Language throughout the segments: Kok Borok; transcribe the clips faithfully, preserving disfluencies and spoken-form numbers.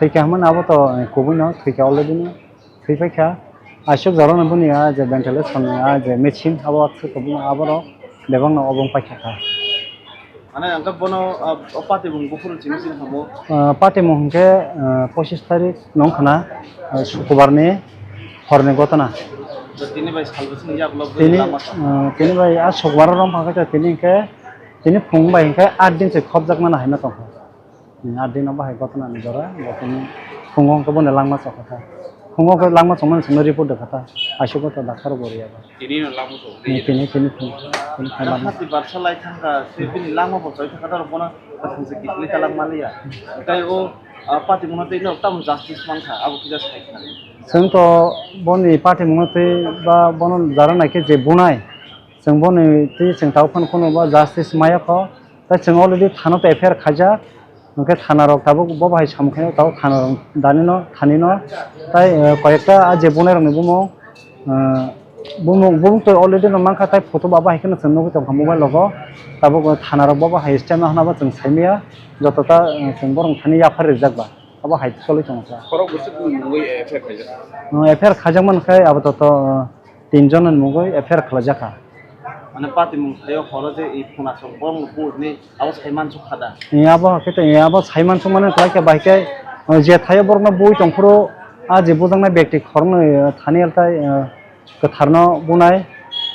Thwikha hwnmani abo to kubui no thwikha already no. Thwi paikha, aswk jorokno boni a je ventilation ni a je machine abo aswk tongmani aborok bebakno obo wng paikha kha. Mane hwnkhe bono, ah, o patimung buphuru chini chini tamo? Ah, patimung hwnkhe, ah, pochis tarik no wngkha na, ah, sukubar ni hor ni gotona. Tini bai sal bwswk ni yaklok tini, lama sa. Ah, tini bai a sukubar o romphang khe tini hwnkhe, tini phung bai hwnkhe aat din se khopjak mano hai ma tongkha. Ni aat din o bahai gotona ni jora, bo tini phungo hwnkhe bono langma chokha kha. Phungo hwnkhe langma chongmani chwngno report rwkha ta, aisuk gotho doctor bo rwya ba. Tini no langma chok. Ni tini, tini phung, tini phung langma. Hati barsa lai thangkha, se bini langma bo choi thangkha, taro bono thangse kiphilwi ta langma liya. Tei o, ah, patimungno tei no tamo justice mankha, abo kisa sai khna. Chwng to boni patimungno tei ba bono jara naikhe je bunai, chwng boni tei chwng tabuk phano kheno ba justice maya kho. Tai chwng already thana to F I R khaijak, hwnkhe thana rok tabuk bo bahai samung khaino tabuk thana rok dani no thani no tai, eh, koyekta a je bunai rok ni bumung, eh, bumung, bumung to already no mankha tai photo ba bahai kheno chwng nugwi tongkha mobile rogo, tabuk thana rok bo bahai step no hwnba chwng saimaya, joto ta, eh, chwng borok thani yaphar rijak ba abo hai choli tongkha. Khorok bwswk ni mungwi F I R khaijak? Eh, F I R khaijak man khai abo to, to, eh, tin jon ni mungwi F I R khlaijak kha. Mane patimung thaio horo je i phunasong borok no buini abo sai mansuk kha da? Ni abo hakhe tei abo sai mansuk mani khlai khe bai khe, o je thaio borok no bui tongphuru a je bujaknai bekti khoroknwi, o thani altai, o kwthar no bunai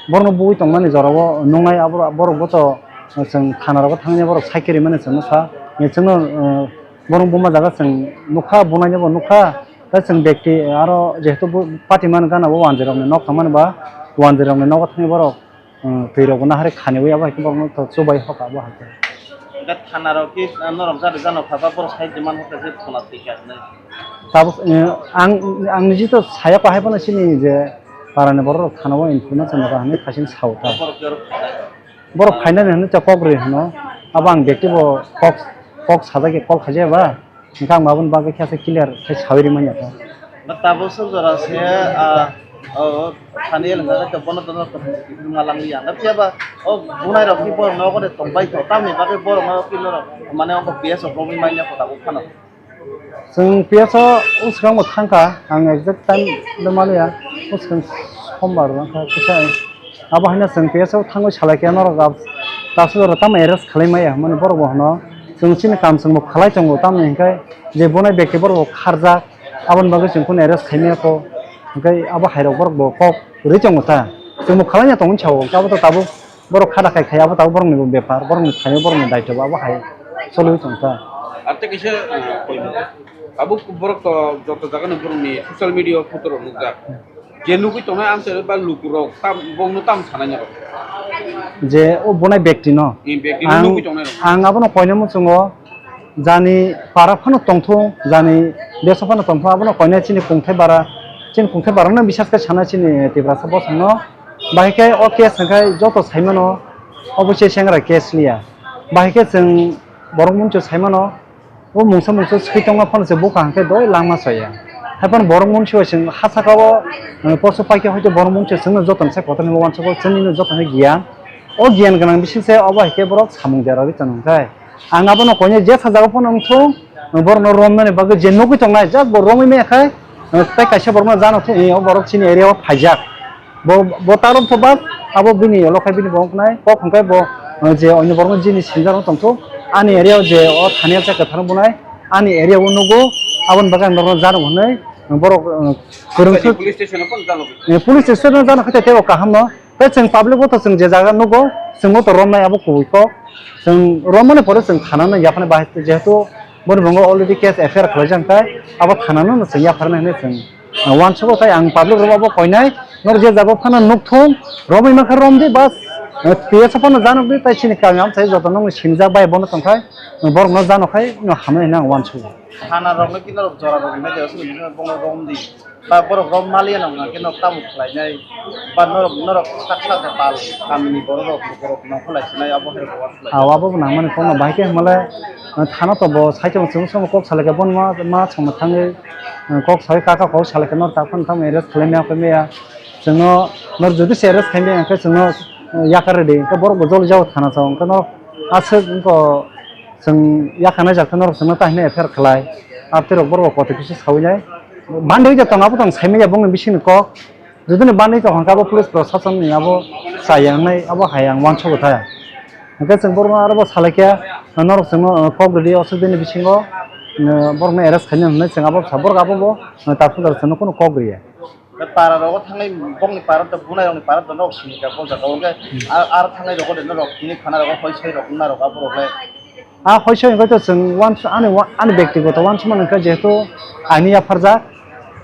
borok no bui tongmani jora o nungnai abo borok bo to chwng thana rogo thangya borok sai khe rimani chwng nukha. Ni chwngno, o borok buma jaga chwng nukha bunai no bo nukha. Tai chwng bekti aro jehetu bo patimani gana bo wanjwi rokni nok tangmani ba wanjwi rokni nogo thangwi borok, um, twi rokbo nahari khaniwi abo hai khe borokno to chubai hoka abo hai khe. Hwnkhe thana rok khe, uh, norok jani jano pha ba borok sai de man hoka je phola twi kha hinwi. Tabuk, uh, ang, ang niji to saya ko hai phano sini je parani borok rok thana o information rwkha hinwi khasing sao ta. Borok khe oro kha. Borok phainani hinwi ta kok rwi hwno. Abo ang bekti bo kok, kok sajagwi call khaijaya ba. Hwnkhe ang aboni bagwi khe aswk clear khe saui rimani ata. Ba tabuk swk jora se, ah, o, thani el hwnkhe bono dono tong ma lang liya. Phiya ba o bunai rok ni borok nogo de tong bai tho. Tamni bagwi borok no kilo rok mane o P S o romwi manya kho tabuk phano. Chwng P S o swkang bo thangkha, ang exact time do maliya, o swkang sombar wngkha kisa. Abo haino chwng P S o thangwi salai khe norok ab-, tabuk jora tamo arrest khlai maya hwnmani borok bo hwno chwng chini kam chwng bo khlai tongo, tamoni hinkhe je bunai bekti borok bo kharjak, aboni bagwi chwng kunu arrest khai maya kho, hinkhe abo hairok borok bo kok rwi tongo ta, chwng bo khlai ya tongwi sao, abo to tabuk borok khada khai khai abo tabuk borok ni bo bepar, borok ni thani borok ni daityo bo abo hai choliwi tong ta. Ar tei kaisa, ah, koimung. Tabuk borok to joto jaga ni borok ni social media o photo rok nukjak. Je nugwi tongnai amchai ba lukurok tam, bongno tam sanai norok. Je o bunai bekti no. Ni bekti no ang, nugwi tongnai rok. Ang abono koina muchungo, Jani para phano tongthung, jani deso phano tongthung, abono koinai chini kungthai bara, chini kungthai bara no bisas khe sana chini Tiprasa bosongno. Bahai khe o case hwnkhe joto saimano, obo se sengra case liya. Bahai khe chwng borok muncho saimano, o mungsa mungsa swi tongma phano se bukha hwnkhe doi langma soya. Haiphano borok muncho chwng ha saka o, eh, poso paikhe hoito borok muncho chwngno joto se kotor ni uansukgo chwngno joto ni giyan. O giyan gwnang bising se obo hai khe borok samung deragwi tong hwnkhe. Ang abono koinai je sajagao phano wngthung, borokno romnani bagwi je nugwi tongnai, just bo romwi maya khai, tei kaisa borokno jano thwi, o borok chini area o phaijak. Bo, bo ta romthoba, abo bini yolo khai bini bo wngnai, kok hwnkhe bo, je onyo borokno jini sinjak rok tongthok, ani area o je o thaniya cha kwthar bunai, ani area o nugo, aboni bagwi ang norokno jano hwnwi, borok, kwrwngthwi. Police station o phano jano. Eh, police station o jano khe tei teibo kaham no. Tei chwng public o to chwng je jaga nugo, chwng o to romnai abo kubui kok. Chwng romani pore chwng thana no yaphani bahai, jehetu boni bo already case F I R khwlaijak, tei abo thana no chwng yapharnai hinwi chwng, uh, uansukgo. Tei ang public rok abo koinai, norok je jaga phano nukthung, romwi mankha romdi, bas, uh, T S O phano janokdi, tei chini kami amchai joto nokni sinijak bai bono tongkhai, uh, borokno janokhai no hamnai hinwi ang uansukgo. Thana rokno kino rok jora rok hinwi je aswk hinwi bono romdi. Ba borok rok maliya nang nang khe nok tamo khlainai, ba norok, norok sak sak pal kamini borok rok, borok nongkhor lai sinai, abo hai rok. Aw, abo bo nangmani kokno bahai khe hwnmale, uh, thana to bo saichung chwng chwng kok salai khe bono ma, ma chwngno thangwi, uh, kok sawi kaka kok salai khe nor tak phano tamo arrest khlai maya khe maya. Chwngno nor jodi se arrest khai maya khe chwngno, uh, yakar rwdi, hwnkhe borok bo joli jago thana chao, hwnkhe norok aswk wngkha. Chwng yakhanai jak norok chwngno tahino F I R khlai, abtwi rok borok kotor kisa sawi nai. Bandi wngya tong abo tong saimanya bongni bisingni kok. Judini bandi tong hwnkhe abo police proshasonni abo chaya wngnai abo hai ang uansukgo tha. Hwnkhe chwng borokno aro bo salai khe norok chwngno kok rwdi o swk bini bisingo borokno arrest khaina hwnwi chwng abo sa borok abo bo tapsudar chwngno kunu kok rwya. Para rogo thangnai bongni para to bunai rokni para to nok sini ka bol jaga hwnkhe ar thangnai rogo de norok tini khana rogo hoi soi rok wngna rok abo rok le. A hoi soi hwnkhe to chwng uans-, ani wa-, ani bektigoto uansukmani hwnkhe jehetu aini yapharjak.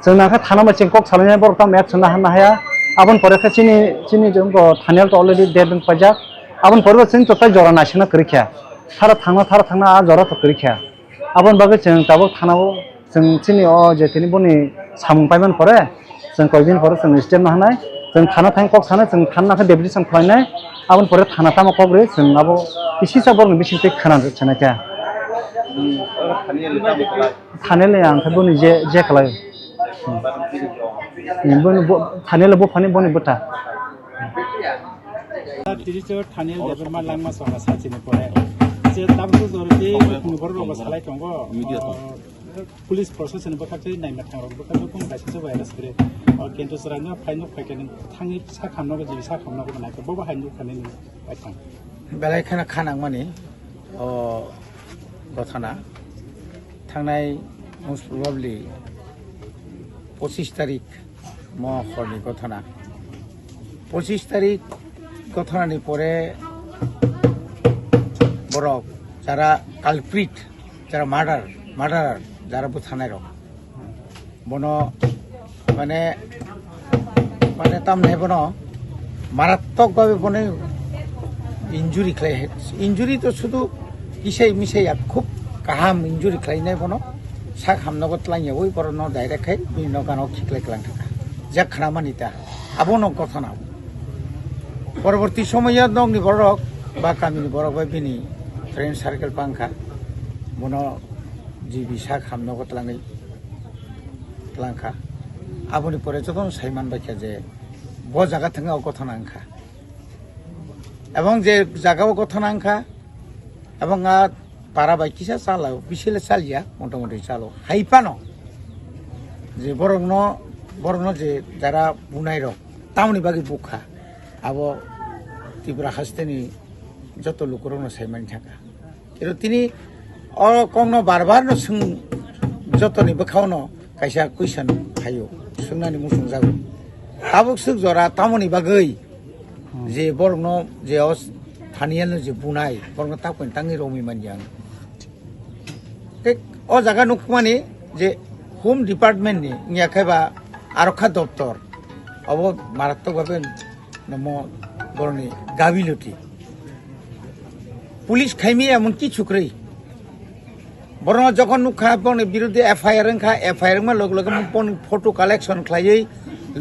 Chwng nangkhe thana bai chwng kok salainai borok tamo action la hanna haya. Aboni pore khe chini, chini jongbo thanial to already dead wng paijak. Aboni pore bo chwng to tai jora naisingna kwrwi kha. Thara thangna, thara thangna a jora to kwrwi kha. Aboni bagwi chwng tabuk thanao chwng chini o je tini boni samung paimani pore chwng koi bini pore chwng step no hanai, chwng thana thang kok sanai, chwng thana khe deputation khlainai, aboni pore thana tamo kok rwi chwng abo kisisa borokni bising twi khwna sanai kha. Thani le ang khe boni je, je khlai. Boni bo, thani le bo phani boni bwta. Tiri se thani le ma langma songa sachini pore. Je tabuk jor di borok rok salai tongo. Police proshasoni bwkhak tei naima thangrok bwkhak tei kunu kaisa se virus kwrwi. O kintu chwraino phai nuk phai khe thangwi sak hamno jibi sak hamno nai khe bobo hai nuk thani bai thang. Belai kheno kha nangmani o gothana thangnai most probably pochis tarik mo horni gothana. Pochis tarik gothanani pore borok jara culprit, jara murder, murderer, jara bwtharnai rok, bono mane, mane tamni bono marattok babe bono injury khlai, injury to sudu kisai misai ya khub kaham injury khlainai bono sak hamnogo twlangyawi borokno direct khai bini nokano khiklai klang thangkha. Je khnamani ta abono gothana. Poroborti somoyo nokni borok ba kamini borok bai bini friend circle bangkha, bono jibi sak hamnogo twlangwi twlangkha. Aboni pore jotono sai manbaikha je bo jaga thangwi o gothana wngkha. Ebong je jaga o gothana wngkha, ebong a para bai kisa chala, bisile chalia, motamoti chalo. Hai phano je borokno, borokno je jara bunai rok, tamoni bagwi bukha, abo Tripura hasteni joto lukurokno sai mani thangkha. Ero tini o kokno bar bar no swng, jotoni bwkhao no kaisa question phaio, swngnani muchung jago. Tabuk swk jora tamoni bagwi je borokno je o thanial no je bunai, borokno takoni tangwi romwi manya. Tei o jaga nukmani je Home Department ni wngya khe ba Arokha Doptor, obo marattok bhabe nomo borokni gabiloti. Police khaimi emon kichu kwrwi. Borokno jokhon nukha, bongni biruddhe F I R wngkha, F I R wngma loge loge bongni photo collection khlaiwi,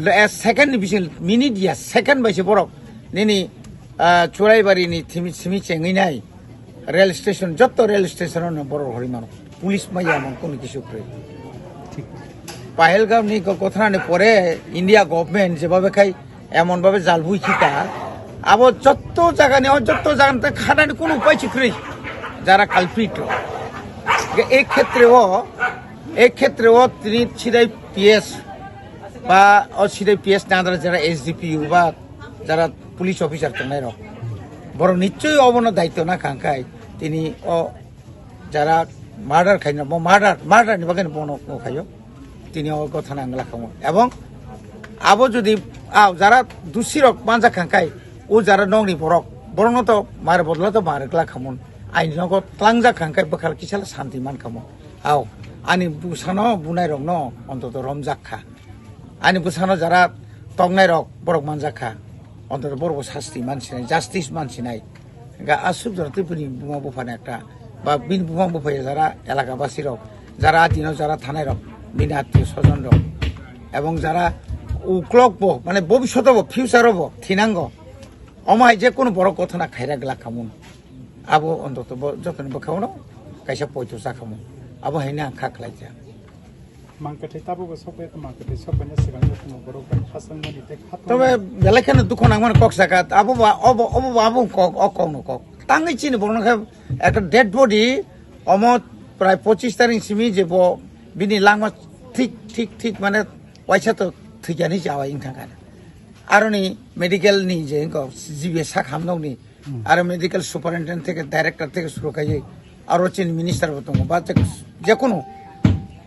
eh, second ni bising, minute ya, second bai se borok nini, ah, Churaibari ni thimi simi chengwi nai rail station, jotto rail station no borok horwi mano. Police maya mon kono kisu kwrwi. Pahelgam ni go-, ghotona ni pore India government jebabe khai emon babe jalbui khita, abo jotto jaga ni, o jotto jaga ni khanani kono upai si kwrwi, jara culprit rok. Ge-, ek khetre o, ek khetre o tini sidai P S ba o sidai P S na andra jara S D P U ba jara police officer tongnai rok, borok nichoi obono daityo na khangkhai tini o jara murder khaina, bo murder, murder ni bagwi bono khayo. Tini o ghotona ang lakhamu. Ebong abo jodi, ah, jara dusi rok manjak khangkhai, o jara nokni borok, borokno to mare bodolo to mare lakhamun. Aini nogo tlangjak khangkhai bwkhal kisa santi mankhamu. Ao, ani bwsano bunai rokno ontoto romjak kha. Ani bwsano jara tongnai rok borok manjak kha. Ontoto borok bo sasti mansinai, justice mansinai. Ga aswk jora tei bini buma buphani ekta, ba bini buma buphai jara elaka basi rok, jara adino jara thanai rok, bini attiyo sojon rok, ebong jara uklok bo, mane bobishoto bo, future bo thinango. Omo hai je kono borok ghotona khaira glak khamun. Abo ontoto bo jotoni bwkhao no kaisa poito cha khamun. Abo haino ang kha khlai kha. Mangkwthwi tabukbo sokbai, mangkwthwi sokbaini swkang jotono borok bai khasangmani tei khatungmani. Tobe belai kheno dukhu nangmani kok saka, abo ba, obo, obo ba, abo kok, o kokno kok. Tangwi chini borokno khe ekta dead body, omo prai pochis tarik simi je bo bini langma thik, thik, thik mane waisa to thwikyani chawi wngkha kha. Aroni medical ni je wngkha G B sak hamnokni, Hmm. Aro medical superintendent theke, director theke suru kaiwi, aro chini minister bo tongo, ba je, jekunu.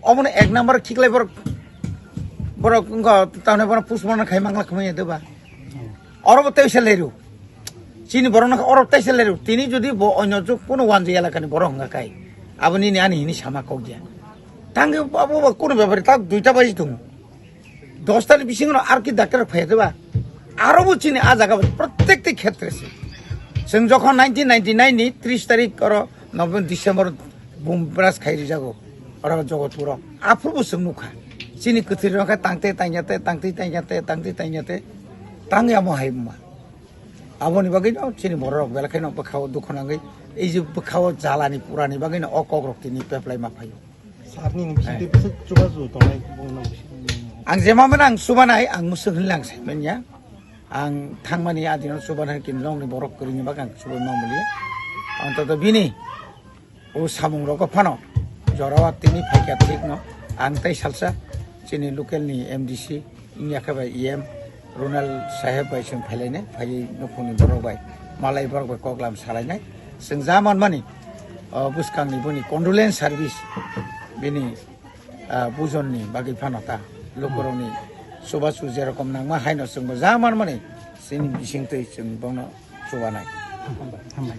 Omono ek number khiklai borok, borok wngkha, tamni borok postmortem khai mangla khmai de ba. Oro bo teisa leru. Chini borok no oro teisa leru. Tini jodi bo onyo juk kuno wanjwi elaka ni borok wngkha kai. Abo nini ani hini sama kok ya. Tangwi abo bo kuno bepari tak duita baji tongo. Dosta ni bisingo no ar ki doctor phai de ba? Aro bo chini a jaga bo prottek ti khetre se. Chwng jokhon nineteen ninety-nine ni tris tarik oro November, December bum bras khai rijago oro Jogotpuro. Aphuru bo chwng nukha. Chini kwthwi rok khe tangte tangya te, tangte tangya te, tangte tangya te. Tangya mo hai ma. Aboni bagwi no chini borok rok belai kheno bwkhao dukhu nangwi ei je bwkhao jalani purani bagwi no o kok rok tini peplai ma phaio. Sir nini bisingtwi bwswk chubachu tongnai bongno bising. Ang jemamano ang chubanai, ang mwswk hinwi lang saimanya. Ang thangmani adino chubanai kinlongni borok kwrwini bagwi ang chubai mamuli. Ang toto bini o samung rogo phano jorao tini phaikha thikno ang tei salsa chini local ni M D C wngya khe bai E M Ronald saheb bai chwng phailainai, phaiwi nukhungni borok bai malai borok bai koklam salainai. Chwng ja manmani, o, bwskangni boni condolence service bini, ah, bujonni bagwi phano ta lukurokni chubachu jerokom nangma haino chwngbo ja manmani chini bisingtwi chwng bono chubanai. Hambai, hambai.